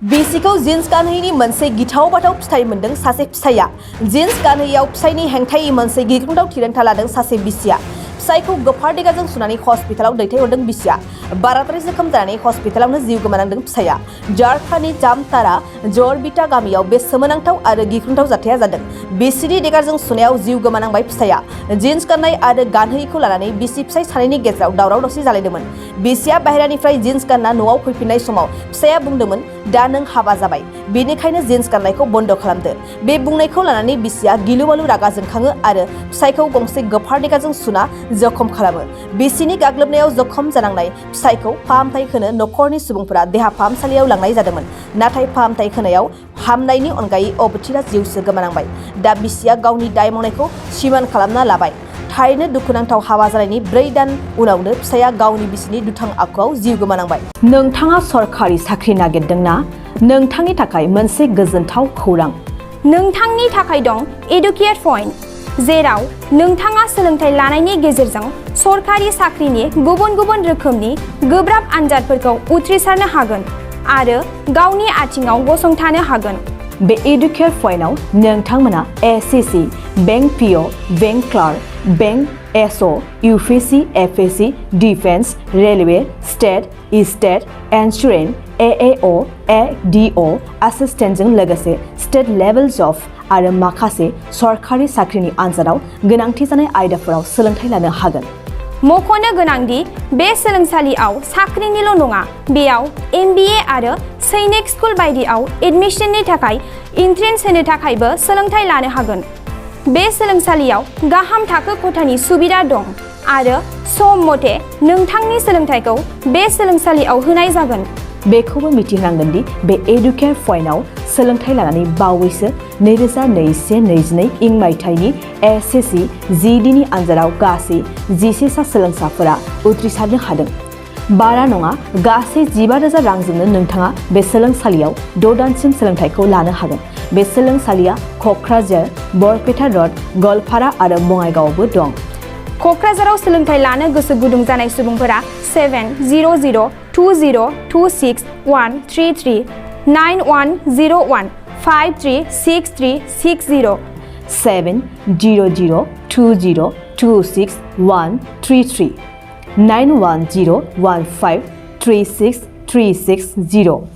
बिसिखौ जिन्स गानहैनि मोनसे गिथाव बाथाव फिथाइ मोनदों सासे फिसाया। जिन्स गानहैयाव फिसायनि हेंथायै मोनसे गिख्रंथाव थिरांथा लादों सासे बिसिया। फिसायखौ गोफार देगाजों सुनानै हस्पिटालाव दैथायहरदों बिसिया। बाराद्राय जोखोम जानानै हस्पिटालावनो जिउ गोमानांदों फिसाया। झारखंडनि जामतारा जरबिटा गामियाव बे सोमोनांथाव आरो गिख्रंथाव जाथाया जादों। बिसिनि देगाजों सुनायाव जिउ गोमानांबाय फिसाया। जिन्स गाननाय आरो गानहैयिखौ लानानै बिसि फिसाय सानैनि गेजेराव दावराव दावसि जालायदोंमोन। बिसिया बाहेरानिफ्राय जिन्स गानना न'आव फैफिननाय समाव फिसाया बुंदोंमोन, दा नों हाबा जाबाय, बेनिखायनो जिन्स गाननायखौ बन्द खालामदो। बे बुंनायखौ लानानै बिसिया गिलु-बालु रागा जोंखाङो आरो फिसायखौ गंसे गोफार देगाजों सुना जखम खालामो। बिसिनि गाग्लोबनायाव जखम जानांनाय फिसायखौ फाहामथाय होनो नखरनि सुबुंफोरा देहा फाहामसालियाव लांनाय जादोंमोन। नाथाय फाहामथाय होनायाव हामनायनि अनगायै अबथिरा जिउसो गोमानांबाय। दा बिसिया गावनि दाय मावनायखौ सिमान खालामना लाबाय। थारैनो दुखुनांथाव हाबा जानायनि 4 दान उनावनो फिसाया गावनि बिसिनि दुथां आखुआव जिउ गोमानांबाय। नोंथाङा सरखारि साख्रि नागिरदोंना? नोंथांनि थाखाय मोनसे गोजोनथाव खौरां। नोंथांनि थाखाय दं एडुकेट पइन्ट, जेराव नोंथाङा सोलोंथाइ लानायनि गेजेरजों सरखारि साख्रिनि गुबुन गुबुन रोखोमनि गोब्राब आनजादफोरखौ उथ्रिसारनो हागोन आरो गावनि आथिङाव गसंथानो हागोन। बे एडुकेट पइन्टआव नोंथांमोना SSC, bank PO, bank clerk, bank SO, UPSC, FSC, defence, railway, state insurance, AAO, ADO एसिस्टेन्टजों लोगोसे स्टेट लेभेल जब आरो माखासे सरखारि साख्रिनि आनजादाव गोनांथि जानाय आयदाफोराव सोलोंथाइ लानो हागोन। मख'नो गोनांदि बे सोलोंसालियाव साख्रिनिल' नङा, बेयाव एमबिए आरो सैनिक स्कुल बायदियाव एडमिशननि थाखाय एन्ट्रेन्स होनो थाखायबो सोलोंथाइ लानो हागोन। बे सोलोंसालियाव गाहाम थाखो खथानि सुबिदा दं आरो सम मथे नोंथांनि सोलोंथाइखौ बे सोलोंसालियाव होनाय जागोन। बेखौबो मिथिनांगोन दि बे एडुकेट पइन्टआव सोलोंथाइ लानानै बावैसो 2021-22 इं मायथाइनि एसएससि जिडिनि आनजादाव गासै 11 सा सोलोंसाफोरा उथ्रिसारनो हादों। बारा नङा, गासै 15,000 रांजोंनो नोंथाङा बे सोलोंसालियाव 6 दानसिम सोलोंथाइखौ लानो हागोन। बे सोलोंसालिया क'क्राझार, बरपेटा रड, गवालपारा आरो बङाइगावआवबो दं। क'क्राझाराव सोलोंथाइ लानो गोसो गुदुं जानाय सुबुंफोरा 70020263133 9101 536360 70020263133 9101536360